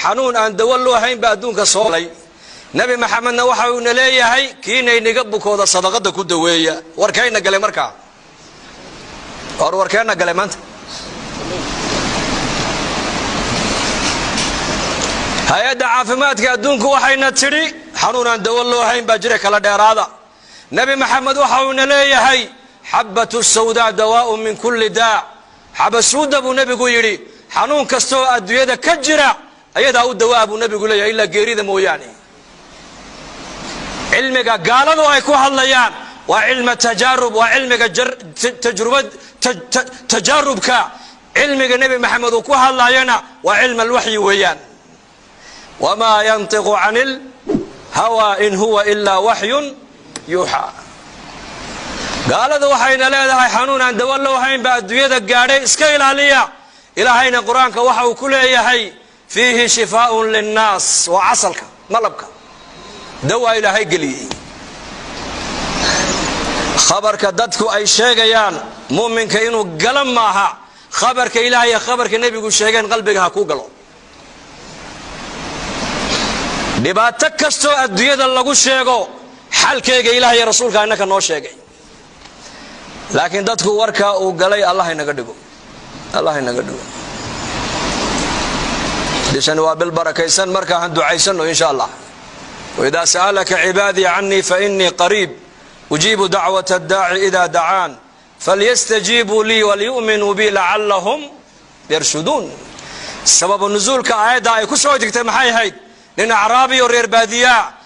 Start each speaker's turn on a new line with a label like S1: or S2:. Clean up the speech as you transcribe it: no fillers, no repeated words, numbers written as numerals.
S1: Xanuun aan dawo loo hayn ba adduunka soo galay. Nebi Maxamedna waxa uuna leeyahay, kiinayniga bukooda sadaqada ku daweeya. Warkayna galay markaa, war warkeenna galay maanta. Hay-adda caafimaadka adduunku waxayna tidhi xanuun aan dawo loo hayn baa jira, kala dheeraada. Nebi Maxamed waxa uuna leeyahay, xabatu sawdaa dawaaun min kulli daa. Xabasuuda buu nebigu yidhi, xanuun kastaoo adduunyada ka jira ayadaa u dawaa buu nebigu leeyahay, ilaa geerida mooyaane. Cilmiga gaaladu ay ku hadlayaan waa cilma tajaarub, waa cilmiga tajrubad tajaarubka. Cilmiga Nebi Maxamed uu ku hadlayana waa cilm alwaxyi weeyaan. Wamaa yantiqu can ilhawa in huwa ilaa waxyun yuuxaa. Gaaladu waxayna leedahay xanuun aan dawo loo hayn ba adduunyada gaadhay, iska ilaaliya. Ilaahayna Qur-aanka waxa uu ku leeyahay, fiihi shifaaun linnaas. Waa casalka, malabka dawaa Ilaahay geliyey. Khabarka dadku ay sheegayaan mu'minka inuu gala maaha. Khabarka Ilaahay, khabarka nebigu sheegeen qalbiga ha ku galo. Dhibaato kastoo adduunyada lagu sheego, xalkeega Ilaah iyo rasuulka innaka noo sheegay, laakiin dadku warkaa uu galay. Allah inaga dhigo, Allah inaga dhigo. Bishan waa bil barakaysan, markaa han ducaysano insha Allah. Waidaa sa'alaka cibaadii canii fainii qariib, ujiibu dacwata addaaci idaa dacaan, falyastajiibuu lii waliyu'minuu bi lacallahum yarshuduun. Sababu nusuulka aayadda ay ku soo degtay maxay ahayd? Nin acraabi oo reer baadiyaa.